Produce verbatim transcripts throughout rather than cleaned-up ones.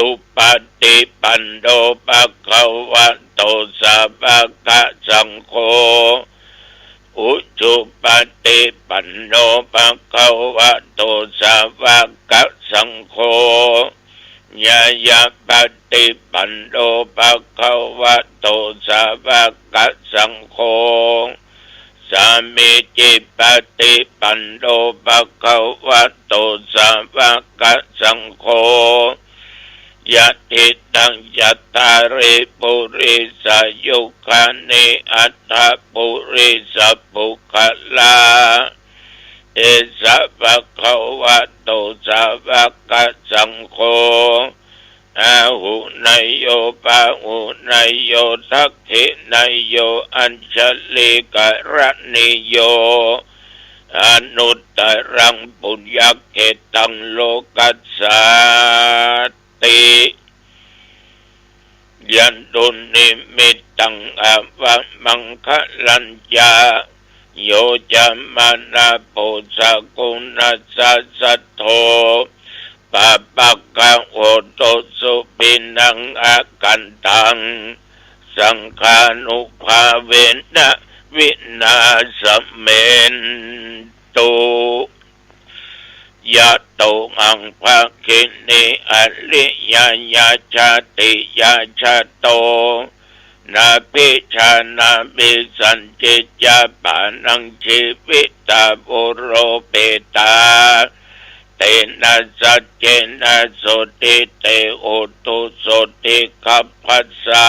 สุปฏิปันโน ภะคะวะโต สาวกสังโฆ อุจุปฏิปันโน ภะคะวะโต สาวกสังโฆ ญาณปฏิปันโน ภะคะวะโต สาวกสังโฆ สามีจิปฏิปันโน ภะคะวะโต สาวกสังโฆ ยะถิตัง จัตตาริ ปุริสายุคานิ อัตถะ ปุริสปุคคลา เอสะ ภะคะวะโต สาวกสังโฆ อาหุเนยโย ปาหุเนยโย ทักขิเนยโย อัญชลีกะรณีโย อนุตตรัง ปุญญะเขตัง โลกัสสาติ ยันตุนิมิตตัง อาวะมังคะลัญจะ โยจะมานะ โพสะกุณัสสะ สัทโธ ปะปะกะโหตุ สุปิณัง อาคันตัง สังฆานุภาเวนะ วินาสเมนตุ ยะโตหัง ภะคินี อริยญาติยาชาโต นาภิชานามิ สัญญิญญาปานัง ชีวิตา ปุโรเปตา เตนะ สัจเจนะ โสติเต โหตุ โสติคัพพะสสะ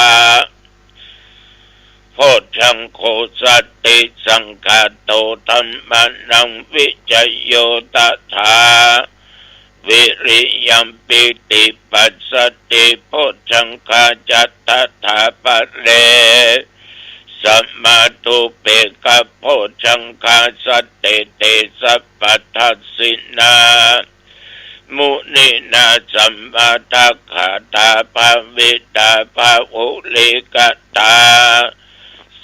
โพชฌังโค สัตติสังขาโต ธัมมานัง วิจโย ตถา วิริยัง ปีติปัสสติ โพชฌังคาจะ ตถาปะเร สมาธุเปกขะโพชฌังคา สัตติเต สัพพะทัสสินา มุนีนา สัมมาทักขาตา ภาวิตา ภาหุลีกตา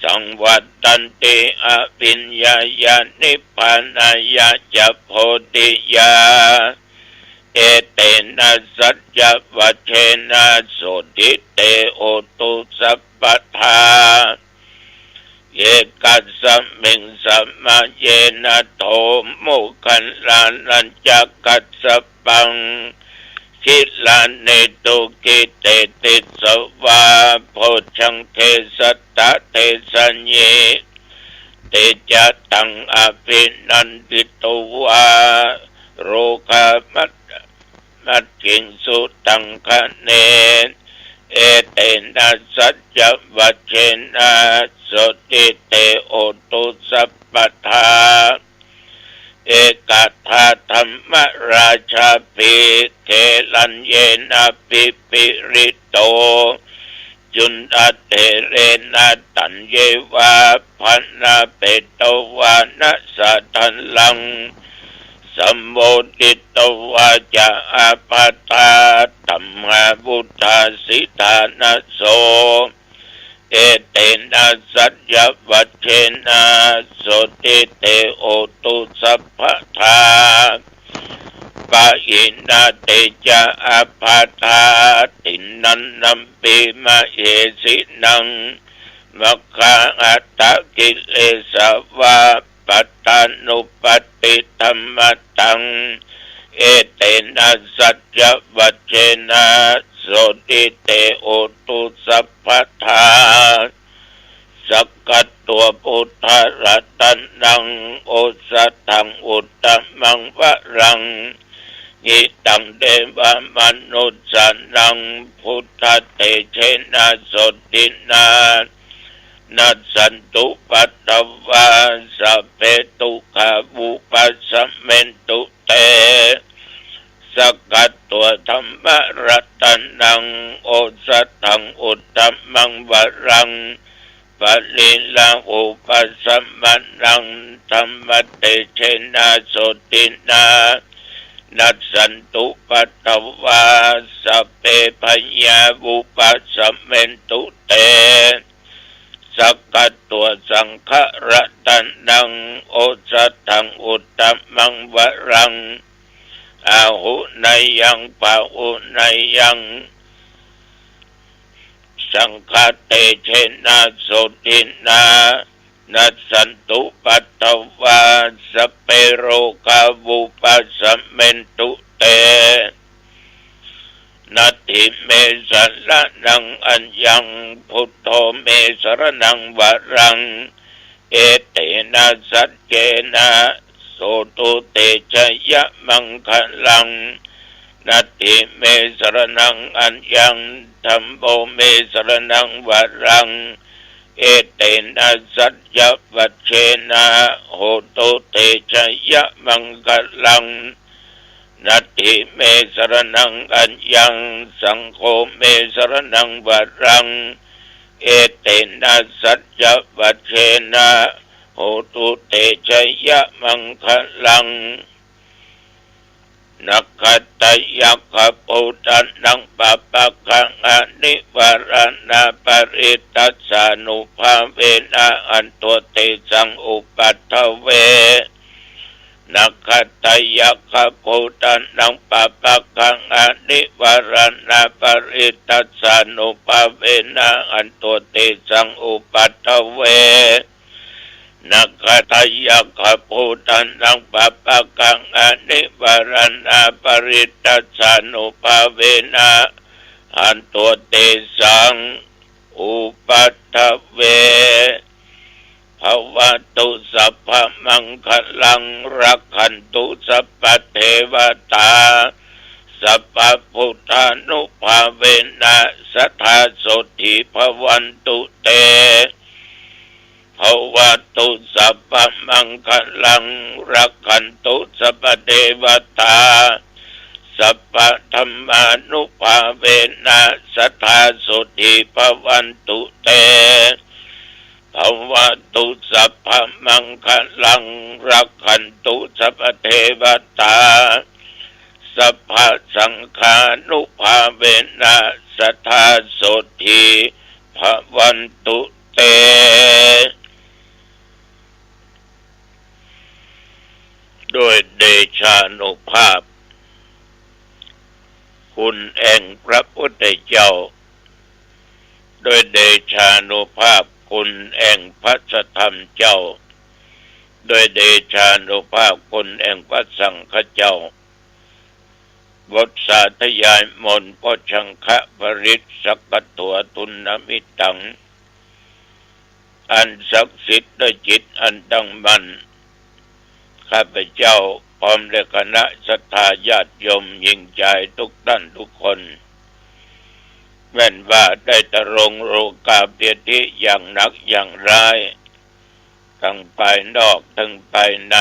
สังวัตตันติ อภิญญายา นิพพานายาจะ โพธิยา เอเตนะ สัจจวัจเจนะ โสติเต โหตุ สัพพะทา เอกัสสะมิง สะมะเยนะ โท โมคคัลลานะ จะ กัสสะปัง กิลานิ ทุกขิเต ติสสะวา โพชฌังเก สัตตะเตสะยิ เตจะตัง อภินันทิโต วา โรคามัต มัตถิง สุตังคะเน เอเตนะ สัจจวัจเจนะ โสติเต โหตุ สัพพะทา เอกทาธัมมราชาภิ เกลัญเยนะ ภิปริโต จุณฑะเถเรนะ ตัญเยวา ภะนะเปโต วานะสะทัลลัง สัมโมทิโต วาจะอาภาธา ธัมมาวุฏฐาสิทานะโส เอเตนะ สัจจวัจเจนะ โสติเต โหตุ สัพพะทา ปะหินา เตจะอาภาธา ติณันนัมปิ มะเหสินัง มัคคาอัฏฐกิเลสะวา ปัตตานุปัตติธัมมะตัง เอเตนะ สัจจวัจเจนะ โสติเต โหตุ สัพพะทา สักกัตตัง พุทธะรัตนัง โอสถัง อุตตะมัง วะรัง หิตัง เตวะมะนุสสานัง พุทธะเตเจนะ โสตินะ นัสสันตุ ปัตตวา สัพเพ ทุกขา วุปัสสะเมนตุ เต สักกัตตัง ธัมมะรัตนัง โอสถัง อุตตะมัง วะรัง ปะริลาหุปัสสะมะนัง ธัมมะเตเจนะ โสตินะ นัสสันตุ ปัตตวา สัพเพ พยา วุปัสสะเมนตุ เต สักกัตตัง สังฆะรัตนัง โอสถัง อุตตะมัง วะรัง อาหุเนยัง ปาหุเนยัง Saṅghatejenā sotthinā nassantupaddavā sabbe rogā vūpasamentu te. Natthi me saraṇaṃ aññaṃ, buddho me saraṇaṃ varaṃ, etena saccena hotu te jayamaṅgalaṃ. Natthi me saraṇaṃ aññaṃ, dhammo me saraṇaṃ varaṃ, etena saccavajjena hotu te jayamaṅgalaṃ. Natthi me saraṇaṃ aññaṃ, saṅgho me saraṇaṃ varaṃ, etena saccavajjena hotu te jayamaṅgalaṃ. Nakkhattayakkhabhūtānaṃ pāpaggaṃ nivāraṇā parittassānubhāvena hantvā tesaṃ upaddave. Nakkhattayakkhabhūtānaṃ pāpaggaṃ nivāraṇā parittassānubhāvena hantvā tesaṃ upaddave. Nakkhattayakkhabhūtānaṃ pāpaggaṃ nivāraṇā parittassānubhāvena hantvā tesaṃ upaddave. Bhavatu sabbamaṅgalaṃ, rakkhantu sabbadevatā, sabbabuddhānubhāvena sadā sotthī bhavantu te. Bhavatu sabbamaṅgalaṃ, rakkhantu sabbadevatā, sabbadhammānubhāvena sadā sotthī bhavantu te. Bhavatu sabbamaṅgalaṃ, rakkhantu sabbadevatā, sabbasaṅghānubhāvena sadā sotthī bhavantu te. ด้วยเดชานุภาพคุณแห่งพระพุทธเจ้า ด้วยเดชานุภาพคุณแห่งพระสัทธรรมเจ้า ด้วยเดชานุภาพคุณแห่งพระสังฆเจ้า บทสาธยายมนต์ โพชฌังคปริตร สักขะโถ ทุณณมิตัง อันศักดิ์สิทธิ์ด้วยจิตอันตั้งมั่น ข้าพเจ้าพร้อมด้วยคณะศรัทธาญาติโยมหญิงชายทุกท่านทุกคน แม้นว่าได้ทรงโรคาพยาธิอย่างหนักอย่างร้าย ทั้งภายนอกทั้งภายใน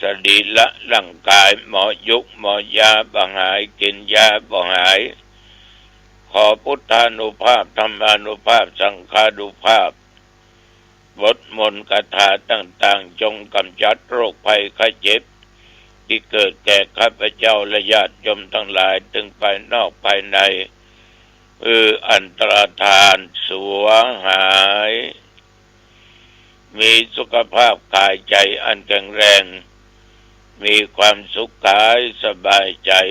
สรีระร่างกายหมอยุกหมอยาบ่หาย กิ๋นยาบ่หาย ขอพุทธานุภาพ ธรรมานุภาพ สังฆานุภาพ บทมนต์คาถาต่างๆ จงกำจัดโรคภัยไข้เจ็บ ตี้เกิดแก่ข้าพเจ้าและญาติโยมตังหลาย ตึงภายนอกภายใน หื้ออันตรธานสูญหาย มีสุขภาพก๋ายใจ๋อันแข็งแรง มีความสุขก๋ายสบายใจ๋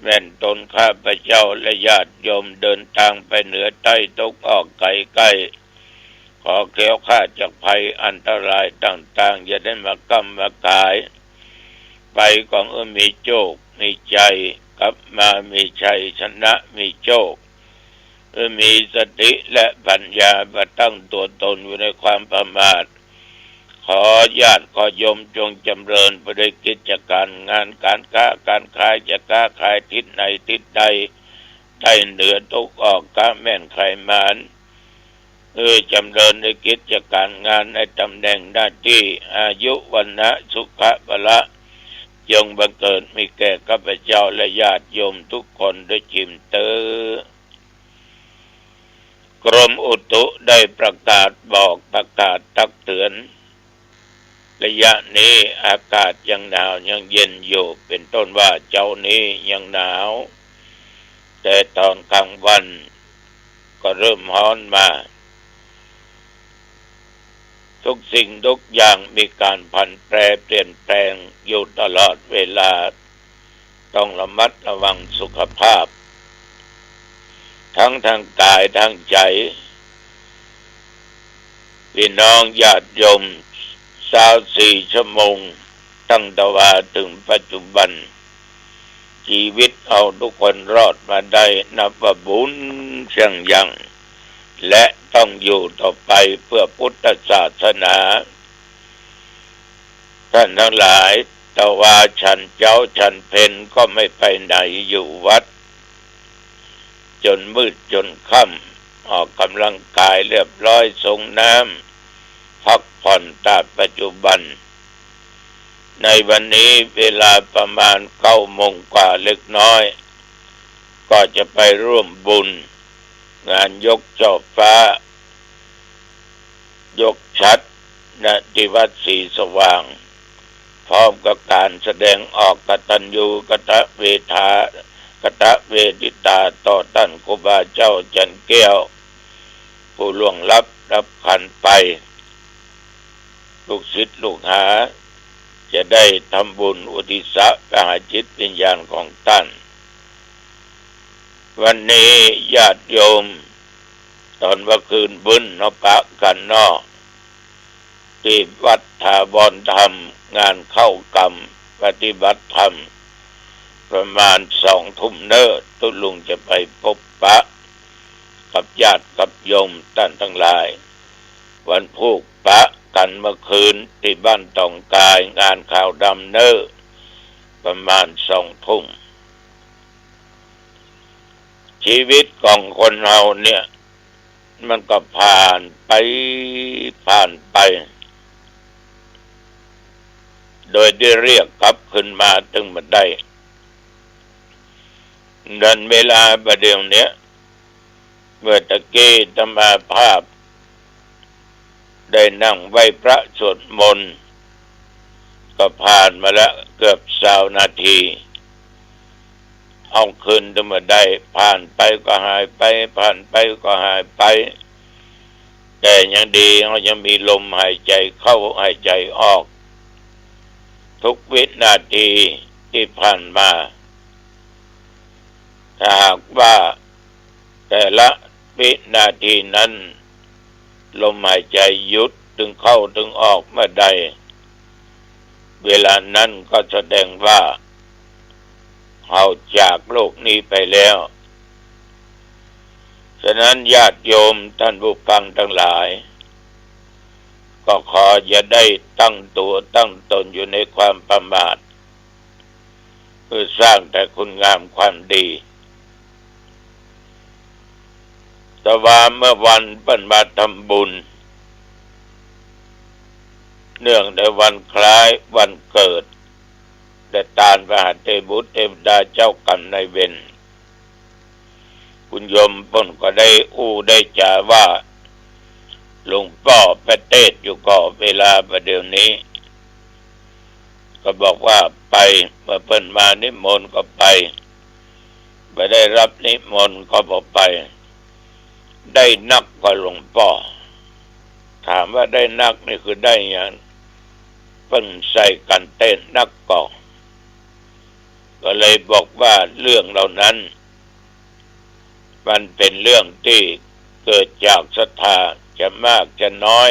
แม้นตนข้าพเจ้าและญาติโยมเดินตางไปเหนือใต้ตกออกก๋ายใก้ ขอแคล้วคลาดจากภัยอันตรายต่างๆ อย่าได้มาก้ำมาก๋าย ไปก็หื้อมีโจคมีชัย กลับมามีชัยชนะมีโจค หื้อมีสติและปัญญา บ่ตั้งตั๋วตนอยู่ในความประมาท ขอญาติขอโยมจงจ๋ำเริญไปด้วยกิจก๋ารงาน ก๋านก๊าก๋านขาย จะก๊าขายทิศไหนทิศใด ใต้เหนือตกออก ก๊าแม่นขายหมาน หื้อจ๋ำเริญในกิจก๋ารงาน ในตำแหน่งหน้าตี้ อายุ วรรณะ สุขะ พละ จงบังเกิดมีแก่ข้าพเจ้าและญาติโยมทุกคนด้วยจิ๋มเต๊อะ กรมอุตุได้ประกาศบอก ประกาศตักเตือน ระยะนี้อากาศยังหนาวยังเย็นอยู่ เป๋นต้นว่าเจ๊านี้ยังหนาว แต่ต๋อนกลางวันก็เริ่มฮ้อนมา ทุกสิ่งทุกอย่างมีก๋านผันแปรเปลี่ยนแปลงอยู่ตลอดเวลา ต้องระมัดระวังสุขภาพ ตังตางก๋ายตางใจ๋ ปี้น้องญาติโยม ซาวสี่ชั่วโมง ตั้งแต่วาเถิงปัจจุบัน จีวิตเฮากู้คนรอดมาได้ นับว่าบุญช่างยัง และต้องอยู่ต่อไปเปื้อปุทธศาสนา ต้านตังหลาย แต่วาฉันเจ๊าฉันเพลก็ไม่ไปไหน อยู่วัด จ๋นมืดจ๋นค่ำ ออกก๋ำลังก๋ายเรียบร้อย สรงน้ำ พักผ่อนต๋ามปัจจุบัน ในวันนี้เวลาประมาณเก้าโมงกว่าเล็กน้อย ก็จะไปร่วมบุญงานยกช่อฟ้า ยกฉัตร ณ ที่วัดศรีสว่าง พร้อมกับก๋านแสดงออกกตัญญูกตเวทา กตเวทิตาต่อต้านครูบาเจ้าจันทร์แก้ว ผู้ล่วงลับดับขันธ์ไป ลูกศิษย์ลูกหาจะได้ทำบุญอุทิศไปหาจิตวิญญาณของต้าน วันนี้ญาติโยม ต๋อนเมื่อคืนบึ้นเฮาปะกั๋นเนาะ ตี้วัดถาวรธรรม งานเข้ากรรมปฏิบัติธรรม ประมาณสองทุ่มเน่อ ตุ๊ลุงจะไปปบปะกับญาติกับโยมต้านตังหลาย วันพูกปะกั๋นเมื่อคืนตี้บ้านต๋องกาย งานขาวดำเน่อ ประมาณสองทุ่ม จีวิตของคนเฮาเนี่ย มันก็ผ่านไป ผ่านไป โดยได้เรียกกลับคืนมาตึงบ่ได้ ดังเวลาบ่าเดี่ยวเนี้ย เมื่อตะกี้อาตมาภาพ ได้นั่งไหว้พระสวดมนต์ ก็ผ่านมาแล้วเกือบซาวนาที เอาคืนตึงบ่ได้ ผ่านไปก็หายไป ผ่านไปก็หายไป แต่ยังดีเฮายังมีลมหายใจ๋เข้าหายใจ๋ออก ทุกวินาทีตี้ผ่านมา ถ้าหากว่า แต่ละวินาทีนั้น ลมหายใจ๋หยุดตึงเข้าตึงออกเมื่อใด เวลานั้นก็แสดงว่า เฮาจากโลกนี้ไปแล้ว ฉะนั้นญาติโยมต้านผู้ฟังตังหลาย ก็ขออย่าได้ตั้งตั๋วตั้งต๋นอยู่ในความประมาท เปื้อสร้างแต่คุณงามความดี แต่ว่าเมื่อวันเปิ้นมาทำบุญ เนื่องในวันคล้ายวันเกิด และต้านพระหัตถ์เตบุตรเตวดาเจ้ากรรมนายเวร คุณโยมเปิ้นก็ได้อู้ได้จ๋าว่า หลวงป้อไปเตศน์อยู่ก่อเวลาบ่าเดี่ยวนี้ ก็บอกว่าไป เมื่อเปิ้นมานิมนต์ก็ไป บ่ได้รับนิมนต์ก็บ่ไป ได้นักก่อหลวงป้อ ถามว่าได้นักนี่คือได้หยัง เปิ้นใส่กั๋นเตศน์นักก่อ ก็เลยบอกว่าเรื่องเหล่านั้น มันเป๋นเรื่องตี้เกิดจากศรัทธา จะมากจะน้อย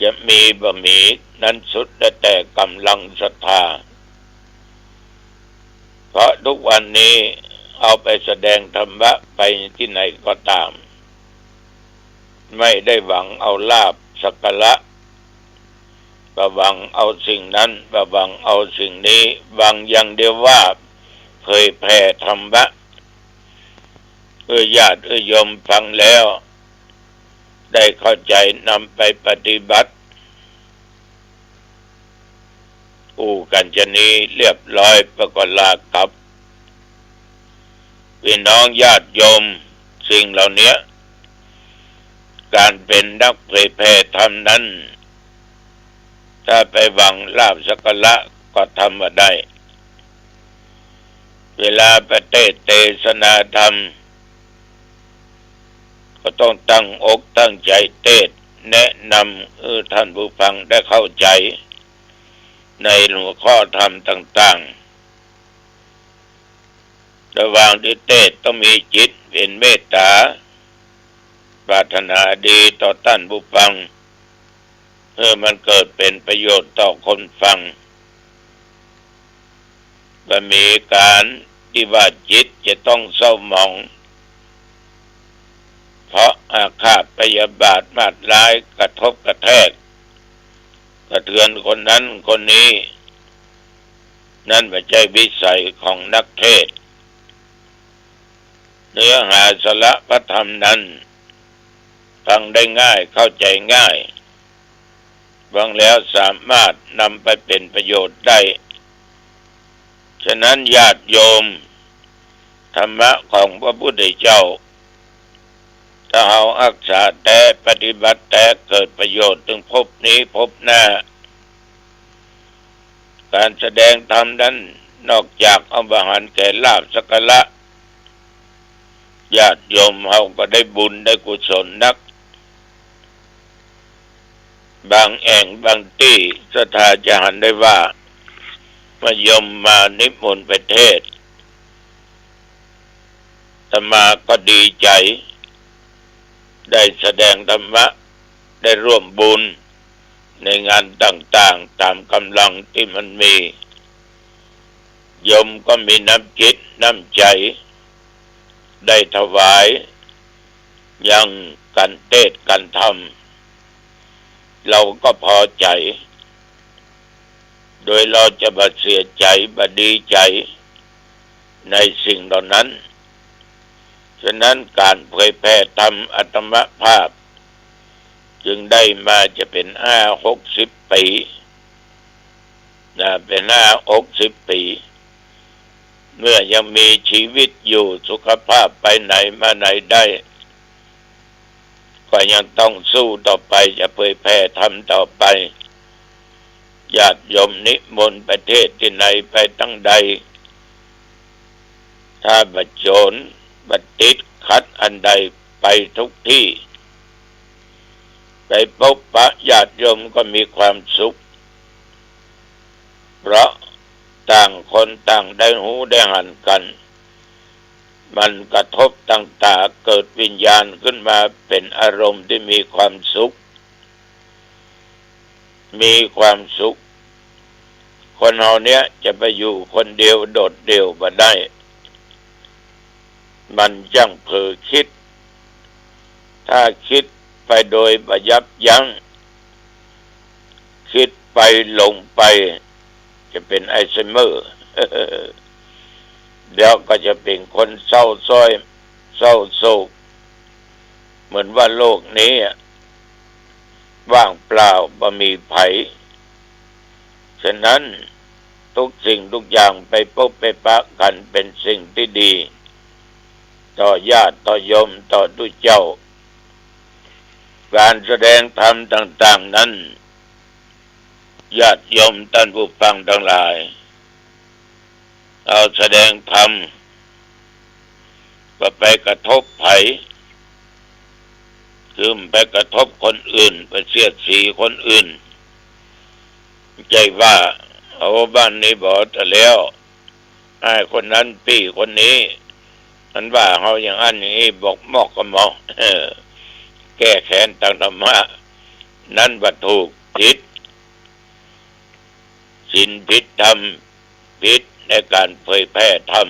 จะมีบ่มี นั้นสุดแล้วแต่ก๋ำลังศรัทธา เพราะทุกวันนี้เอาไปแสดงธรรมะไปตี้ไหนก็ต๋าม ไม่ได้หวังเอาลาภสักการะ บ่หวังเอาสิ่งนั้น บ่หวังเอาสิ่งนี้ หวังอย่างเดียวว่าเผยแผ่ธรรมะ หื้อญาติหื้อโยมฟังแล้ว ได้เข้าใจ๋นำไปปฏิบัติ อู้กั๋นจานี้เรียบร้อย เปิ้นก็ลากลับ ปี้น้องญาติโยม สิ่งเหล่าเนี้ย ก๋านเป๋นนักเผยแผ่ธรรมนั้น ถ้าไปหวังลาภสักการะก็ทำบ่ได้ เวลาไปเตศน์เตสนาธรรม ก็ต้องตั้งอกตั้งใจ๋เตศน์ แนะนำหื้อต้านผู้ฟังได้เข้าใจ๋ในหัวข้อธรรมต่างๆ ระหว่างตี้เตสน์ต้องมีจิตเป๋นเมตต๋า ปรารถนาดีต่อต้านผู้ฟัง หื้อมันเกิดเป๋นประโยชน์ต่อคนฟัง บ่มีก๋านตี้ว่าจิตจะต้องเศร้าหมอง เพราะอาฆาตพยาบาทมาดร้ายกระทบกระแทก กระเทือนคนนั้นคนนี้ นั้นบ่ใจ้วิสัยของนักเทศน์ เนื้อหาสาระพระธรรมนั้น ฟังได้ง่าย เข้าใจ๋ง่าย ฟังแล้วสามารถนำไปเป๋นประโยชน์ได้ ฉะนั้นญาติโยม ธรรมะของพระพุทธเจ้า ถ้าเฮาฮักษาแต๊ ปฏิบัติแต๊ เกิดประโยชน์เถิงภพนี้ภพหน้า ก๋านแสดงธรรมนั้น นอกจากเอาบ่หันแก่ลาภสักการะ ญาติโยมเฮาก็ได้บุญได้กุศลนัก บางแอ่งบางตี้ศรัทธาจะหันได้ว่า เมื่อโยมมานิมนต์ไปเทศน์ อาตมาก็ดีใจ๋ ได้แสดงธรรมะ ได้ร่วมบุญในงานต่างๆ ต๋ามก๋ำลังตี้มันมี โยมก็มีน้ำจิตน้ำใจ๋ ได้ถวายยังก๋านเตสน์ก๋านธรรม เฮาก็พอใจ๋ โดยเฮาจะบ่เสียใจ๋ บ่ดีใจ๋ ในสิ่งเหล่านั้น ฉะนั้นก๋านเผยแผ่ธรรมอาตมภาพ จึงได้มาจะเป๋นห้าหกสิบปี๋ นะ เป๋นห้าหกสิบปี๋ เมื่อยังมีชีวิตอยู่ สุขภาพไปไหนมาไหนได้ ก็ยังต้องสู้ต่อไป จะเผยแผ่ธรรมต่อไป ญาติโยมนิมนต์ไปเทศน์ตี้ไหนไปตังใด ถ้าบ่โจรบ่ติดขัดอันใด ไปทุกตี้ ไปปบปะญาติโยมก็มีความสุข เพราะต่างคนต่างได้ฮู้ได้หันกั๋น มันกระทบตางต๋า เกิดวิญญาณขึ้นมาเป๋นอารมณ์ตี้มีความสุข มีความสุข คนเฮาเนี้ยจะไปอยู่คนเดียวโดดเดี่ยวบ่ได้ มันจั้งเผลอคิด ถ้าคิดไปโดยบ่ยับยั้ง คิดไปหลงไป จะเป๋นอัลไซเมอร์ เดี๋ยวก็จะเป๋นคนเศร้าซ้อย เศร้าโศก เหมือนว่าโลกนี้อะ ว่างเปล่าบ่มีใผ ฉะนั้นทุกสิ่งทุกอย่างไปปบไปปะกั๋นเป๋นสิ่งตี้ดี ต่อญาติต่อโยมต่อตุ๊เจ้า ก๋านแสดงธรรมต่างๆ นั้น ญาติโยมต้านผู้ฟังตังหลาย เฮาแสดงธรรม บ่ไปกระทบใผ คือบ่ไปกระทบคนอื่น ไปเสียดสีคนอื่น บ่ใจ้ว่า โอ้ บ้านนี้บ่ตะแล้ว อ้ายคนนั้นปี้คนนี้ มันว่าเฮาอย่างอั้นอย่างอี้ บ่มอกกะหมอ แก้แค้นตางธรรมะ นั้นบ่ถูก ผิด ศีลผิดธรรม ผิดในก๋านเผยแผ่ธรรม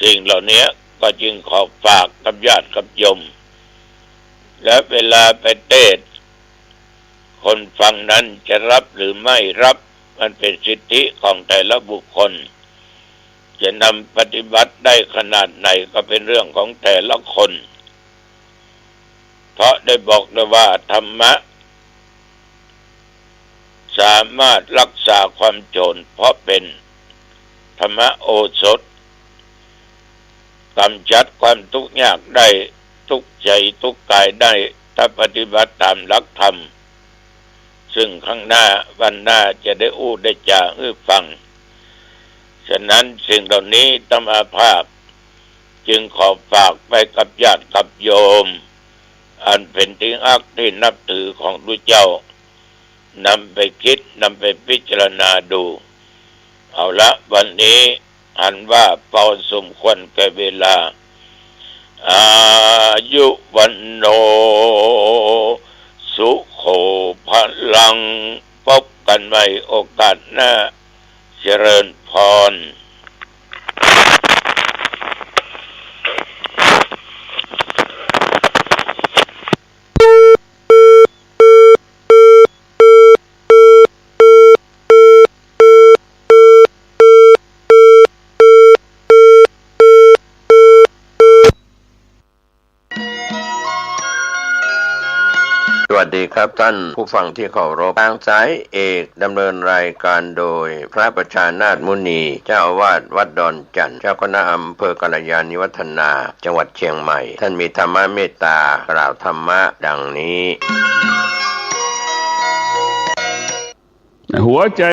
สิ่งเหล่านี้ก็จึงขอฝากกับญาติกับโยม และเวลาไปเตสน์ คนฟังนั้นจะรับหรือไม่รับ มันเป๋นสิทธิของแต่ละบุคคล จะนำปฏิบัติได้ขนาดไหนก็เป๋นเรื่องของแต่ละคน เพราะได้บอกแล้วว่าธรรมะ สามารถรักษาความโจร เพราะเป๋นธรรมโอสถ กำจัดความทุกข์ยากได้ ทุกข์ใจ๋ทุกข์กายได้ ถ้าปฏิบัติต๋ามหลักธรรม ซึ่งข้างหน้าวันหน้าจะได้อู้ได้จ๋าหื้อฟัง ฉะนั้นสิ่งเหล่านี้อาตมาภาพจึงขอฝากไปกับญาติกับโยม อันเป๋นตี้ฮักตี้นับถือของตุ๊เจ้า นำไปคิด นำไปพิจารณาดู เอาละ วันนี้ อันว่าพอสมควรแก่เวลา อายุวัณโณ สุโข พลัง พบกันใหม่โอกาสหน้า เจริญพร สวัสดีครับท่านผู้ฟังที่เคารพ ทางสายเอกดำเนินรายการโดยพระประชานาถมุนี เจ้าอาวาสวัดดอนจันทน์ เจ้าคณะอำเภอกัลยาณิวัฒนา จังหวัดเชียงใหม่ ท่านมีธรรมเมตตากล่าวธรรมะดังนี้ หัวใจ